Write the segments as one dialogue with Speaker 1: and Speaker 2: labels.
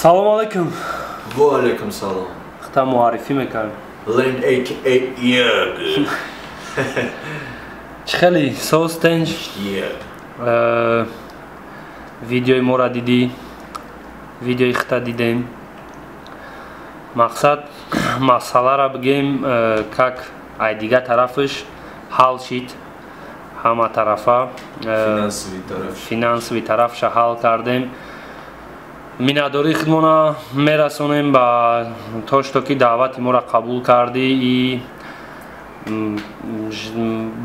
Speaker 1: Салому алайкум.
Speaker 2: Ва алайкум салом.
Speaker 1: Хта муаррифӣ мекард.
Speaker 2: Ленд aka Йог.
Speaker 1: Чӣ хеле соз, тенҷ? Видеои моро дидӣ, видеои хита дидем. Мақсад, масъаларо бигем, как ай дига тарафаш ҳал шид, ҳама тарафа финансовый тарафша ҳал кардем. Миннатдории худмона мерасонем ба то что ки даъвати моро қабул кардӣ и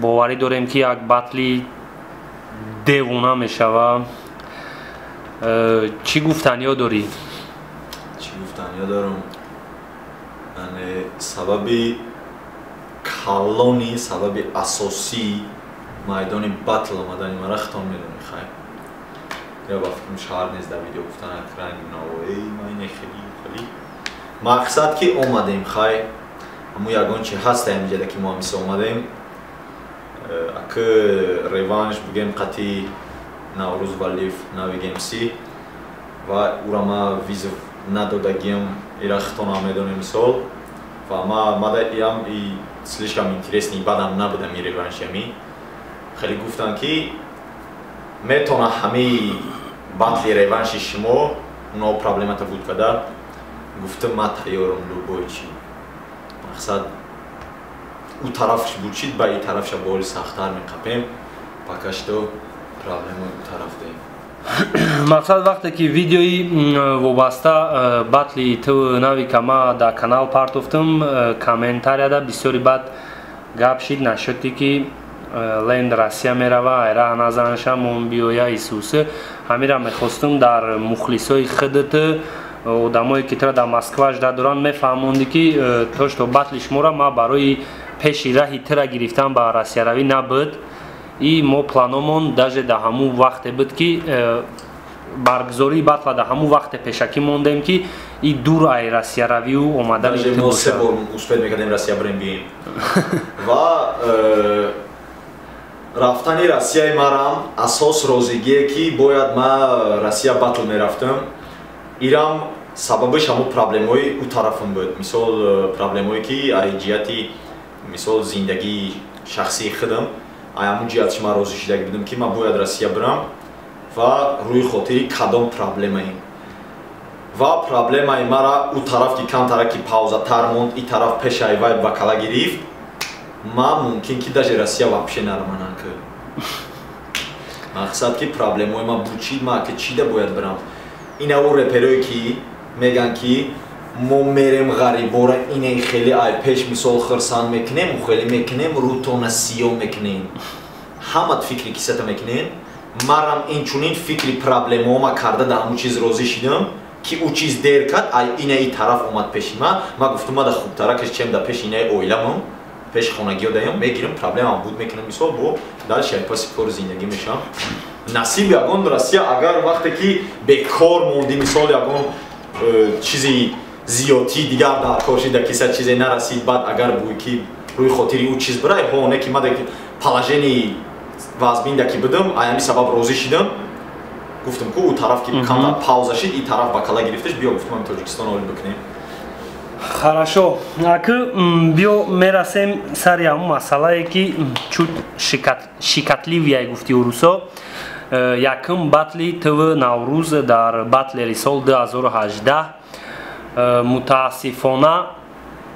Speaker 1: боварӣ дорем, ки як батли девона мешава. Чӣ гуфтаниё дорӣ?
Speaker 2: Чӣ гуфтаниё дорам? Яъне сабаби калони, сабаби асосии майдони батл омадани мара хитон медонӣ. Хай, я ба фикрам, шаҳр нест дар видео гуфтан, ранг навои майне. Хели хели мақсад ки омадем, хай, ҳамун ягон чи ҳаста ҳамиҷада, ки мо ҳамиса омадем, аки реванш бигем қати Наврӯз Валиев, Навик МС, ва ура ма вызов надодагиам, ира хитонам медонем, мисол. Ва ма мада иам и слишком интересный бадам набудам и реванш. Ами хеле гуфтанд, ки метавона ҳамаи батли реванши шумо но проблемата буд када. Гуфтам, ма тайёрам любой чи. Мақсад, ӯ тарафш буд шид, ба и тарафша боли сахттар меқапем. Пока что проблема ӯ тараф дем.
Speaker 1: Мақсад, вақте ки видеои вобаста батли ту Навика ма дар канал партофтам, комментарияда бисёри бад гап шид нашуди, ки Ленд Россия мерава, айра назанша мон биёя исусы. Ҳамира мехостум дар мухлисои худат, одамое ки тра дар Москва жда доранд, мефаҳмонди, ки то что батли шуморо ма барои пеши раҳи тира гирифтан ба Россияравӣ набуд. И мо планомон даже дар ҳамун вақте буд, ки баргузории батла дар ҳамун вақте пешакӣ мондем, ки и дур ай Россияравию омадани.
Speaker 2: Мо се бор успеть мекардем Россия бирем бием. Ва рафтани Россияи марам асос розигие, ки бояд ма Россия батл мерафтам, ирам сабабиш ҳамун проблемаҳои ӯ тарафам буд. Мисол, проблемое ки ай ҷиҳати, мисол, зиндагии шахсии худам, ай ҳамун ҷиҳатш ман розӣ шидаги будам, ки ман бояд Россия бирам. Ва рӯи хотири кадом проблемаем ва проблемаи мара ӯ тараф ки камтара ки паузатар монд, и тараф пешаи вай вакала гирифт, ман мумкин ки даже Россия вообще нараманам. Ки мақсад, ки проблемаҳои ман буд чӣ, ман ки чида бояд бирам? Ина ӯ реперое ки мегӯянд, ки мо мерем, ғарибора ине хеле ай пеш, мисол, хирсанд мекунем, хеле мекунем, рӯтона сиёҳ мекунем, ҳамат фикри кисата мекунем. Марам инчунин фикри проблемаома карда, дар ҳамун чиз розӣ шидам, ки ӯ чиз дер кард, ай ина и тараф омад пеши ман. Ман гуфтам, мада хубтаракаш чем да пеши инаи оиламам, пеши хонагиё даям мегирам, проблемам буд мекунам, мисол, бо дальше ай паси кори зиндагӣ мешавам. Насиб, ягон Россия агар вақте ки бекор мондӣ, мисол, ягон чизи зиёдтӣ дигар дар кор шида, киса чизе нарасид, баъд агар буй ки рӯи хотири ӯ чиз бирай, ҳо, не ки мада положение вазбинда ки будам, аями сабаб розӣ шидам. Гуфтам ку ӯ тараф ки камтар пауза шид, и тараф ба кала гирифташ, биё, гуфтам, ами Тоҷикистон оли бикунем.
Speaker 1: Хорошо, аки биё мерасем сари ҳамун масъалае, ки чуть щекотливая, гуфти урусо. Якум батли тв Наврӯз дар батлери сол 2018, мутаассифона,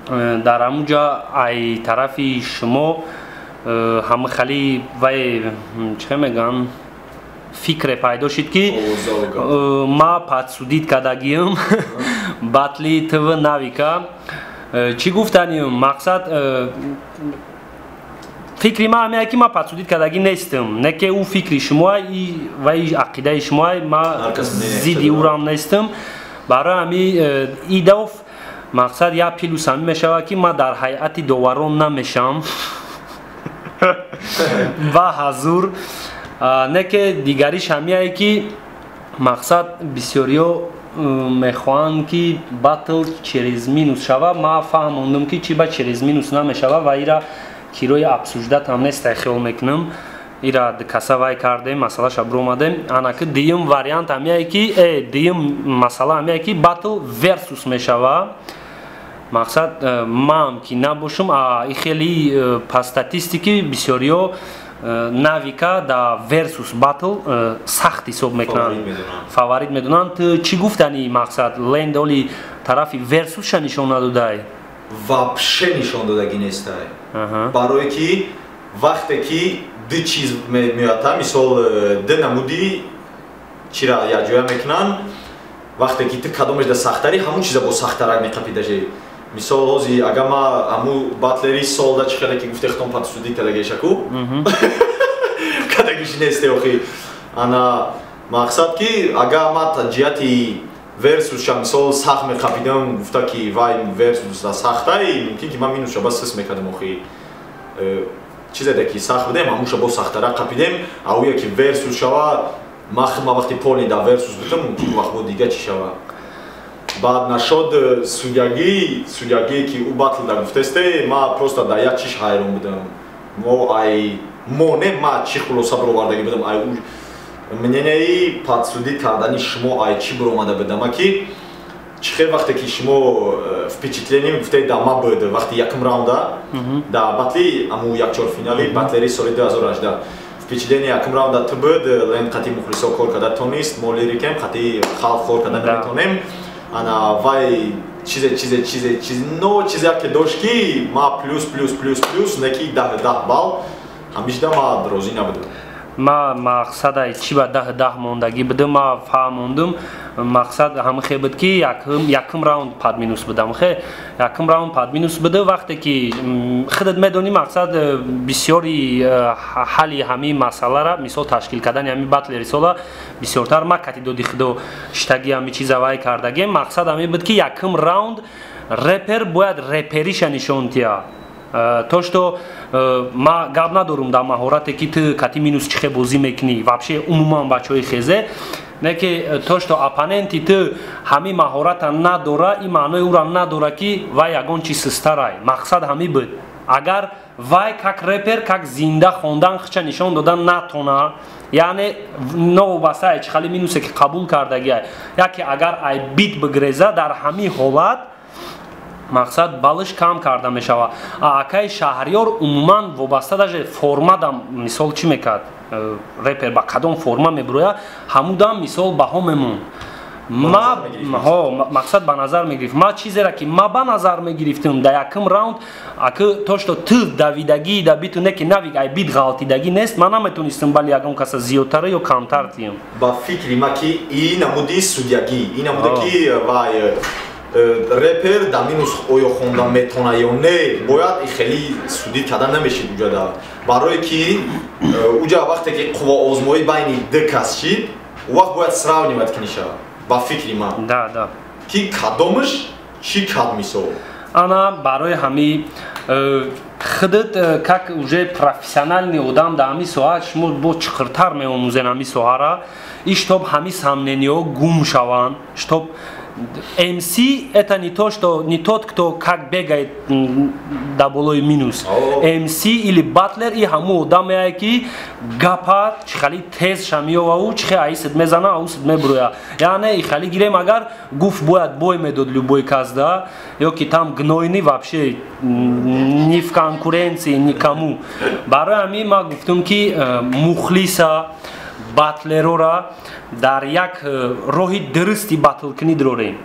Speaker 1: дар ҳамун ҷа ай тарафи шумо ҳама хали вай чӣ мегӯянд, фикре пайдо шид, ки ма подсудить кардагиам батли тв Навика. Чӣ гуфтаним? Мақсад, фикри ма ҳамея, ки ма подсудить кардагӣ нестам, не ки ӯ фикри шумоа вай ақидаи шумоа, ма зидди ӯрам нестам. Барои ҳами идов мақсад як плюс ҳамин мешавад, ки ма дар ҳайати доварон намешавам ва ҳазур не ки дигариш ҳамияе, ки мақсад, бисёриё мехоҳанд, ки батл через минус шава. Ма фаҳмондум, ки чӣ ба через минус намешава ва ира кирои обсуждать ҳам нестай, хиёл мекунам. Ира каса вай кардем, масъалаша биромадем. Анаки дуюм вариант ҳамияе ки дуюм масъала ҳамияе ки батл версус мешава. Мақсад, ман ки набошум, и хеле по статистики бисёриё Навика да версус батл сахт ҳисоб мекунанд, фаворит медонанд. Ту чӣ гуфтани, мақсад, Ленд оли тарафи версусша нишон надодай?
Speaker 2: Вообще нишон додагӣ нестай, барое ки вақте ки ду чиз меоята, мисол, ду намуди чира якҷоя мекунанд, вақте ки ту кадомеш да сахтарӣ, ҳамун чиза бо сахтарак меқапидаши. Мисол, ҳози агар ма ҳаму батлери солда, чӣ хеле ки гуфте, хитон подсудить кадагешаку кадагиши несте охи. Ана мақсад ки агар ма ҷиҳати версусша, мисол, сахт меқапидам, гуфта ки вай версус да сахтай, мумкин ки ман минусша бас сис мекардам. Охи, чизе ки сахт будем, ҳамуша бо сахтара қапидем. Ауя ки версус шава, ма вақти полный да версус будам, мумкин вақт бо дига чӣ шава. Баъд нашод судягӣ ки ӯ батл да гуфтесте, ма просто да як чиш ҳайрон будам. Мо ай мо не, ма чӣ хулоса баровардагӣ будам ай ӯ мненияи подсудить кардани шумо, ай чӣ баромада будама, ки чӣ хел вақте ки шумо впечатление гуфтаи да ма буд вақти якум раунда да батли, аму якчорфинали батлери соли 2018, впечатление якум раунда ту буд: Ленд қати мухлисо кор карда тонист, мо лирикем, қати халқ кор карда наметонем. Ана вай чизе чизе чизе чиз, но чизе ки дошт, ки ма плюс, плюс, плюс, плюс, не ки 10 10 балл, ҳамишда ма розӣ набудам.
Speaker 1: Ма мақсадай чӣ ба 10 10 мондагӣ будам, ма фаҳмондум. Мақсад ҳамихе буд, ки якум раунд под минус будам, хе якум раунд под минус буда. Вақте ки худат медонӣ, мақсад, бисёри ҳалли ҳамин масъалара, мисол, ташкил кардани ҳамин батли рисола, бисёртар ма кати доди худо штаги ҳами чиза вай кардагем. Мақсад ҳамин буд, ки якум раунд репер бояд репериша нишон тия. То что ма гап надорум дар маҳорате, ки ту кати минус чихе бозӣ мекунӣ, вообще умуман бачаҳои хезе не, ки то что оппоненти ту ҳамин маҳората надора, ин маънои ӯра надора, ки вай ягон чиз систарай. Мақсад ҳамин буд: агар вай как репер, как зинда хондан хича нишон додан натона, яъне новобаста чи хали минусе ки қабул кардагиай, яке агар ай бит бигреза, дар ҳамин ҳолат, мақсад, баллш кам карда мешавад. Акаи Шаҳриёр умуман вобаста даже формадам, мисол, чӣ мекард, репер ба кадом форма мебуроя, ҳамудам, мисол, баҳо мемонд. Ма мақсад ба назар мегирифт, ма чизера ки ма ба назар мегирифтам дар якум раунд, аки то что ту давидагӣ да биту не, ки Навик ай бит ғалтидагӣ нест, ман наметонистам бали ягон каса зиёдтара ё камтар тиям.
Speaker 2: Ба фикри ма, ки ин намуди судягӣ, ин намуде ки вай репер да минус оё хонда метона ё не, бояд хеле судить карда намешид уҷада, барое ки уҷа вақте ки қувваозмоӣ байни ду кас шид, у вақт бояд сравнивать кунӣ шавад, ба фикри ман,
Speaker 1: да да
Speaker 2: ки кадомаш чӣ кад, мисол.
Speaker 1: Ана барои ҳами худат как уже профессиональный одам дар ҳами соҳа, шумо бо чиқиртар меомӯзен ҳами соҳара, и чтоб ҳами сомнениҳо гум шаванд, чтоб MC это не то, что не тот, кто как бегает до болои минус. MC или батлер и ҳаму одаме, ки гапа чихали тез шамиёвау, чихе аисид мезана, аусид мебуроя. Яъне хали гирем, агар гуфт бояд бой медод любой кас да, ё ки там гнойный вообще ни в конкуренции никому. Барои ҳамин ма гуфтум, ки мухлиса, батлерора дар як роҳи дурусти батлкунӣ дорем.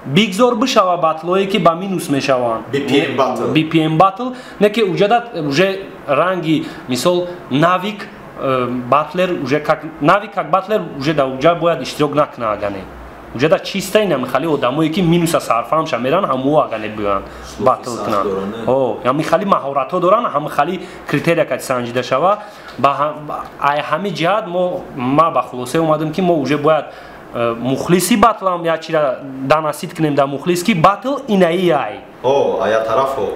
Speaker 1: Бигзор бишава батлое, ки ба минус мешаванд, BPM батл, не ки уҷадат уже ранги, мисол, Навик батлер, уже как Навик, как батлер уже да уҷа бояд иштирок накуна. Агане уҷада чиста инам хали одамое, ки минуса сарфаҳмша меран, ҳамуо агане биёянд батл кунанд, ҳами хали маҳоратҳо доранд, ҳами хали критерия кати санҷида шава. Ай ҳами ҷиҳат ма ба хулоса омадем, ки мо уже бояд мухлиси батлам як чира доносить кунем да мухлис, ки батл инаи ай.
Speaker 2: Ая тарафо.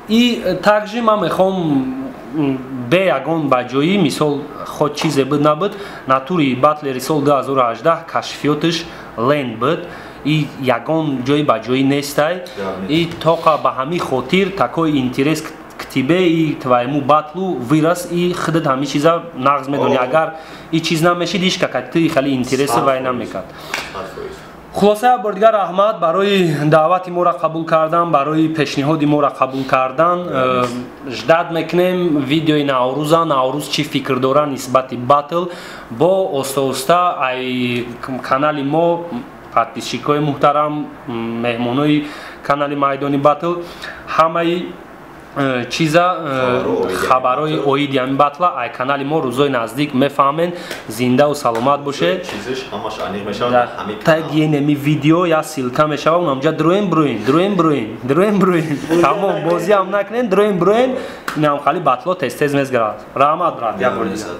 Speaker 1: И также ма мехоҳам бе ягон ба ҷоӣ, мисол, хоть чизе буд набуд, натури батлери сол 2018 кашфиёташ Ленд буд, и ягон ҷои ба ҷоӣ нестай, и тоқа ба ҳамин хотир такой интерес. К тебе и твоему батлу вырос, и худат ҳамин чиза нағз медонӣ. Агар и чиз намешид, ҳеч кака ты хеле интереси вай намекард. Хулоса, як бор дигар раҳмат барои даъвати моро қабул кардан, барои пешниҳоди моро қабул кардан. Ждать мекунем видеои Наврӯза. Наврӯз чӣ фикр дора нисбати батл? Бо оста оста ай канали мо, подписчикои муҳтарам, меҳмонои канали Майдони Батл, ҳамаи чиза, хабарҳои оиди ҳамин батла ай канали мо рӯзои наздик мефаҳмен. Зиндаву саломат бошед. Таги неми видео я ссылка мешава, унамҷа дроен, броен, дроен, броен, дроен, броен, тамом. Бозиам накунен, дроен, броен. Инам хали батло тез тез мезгарад. Раҳмат, брат, як бори дигар.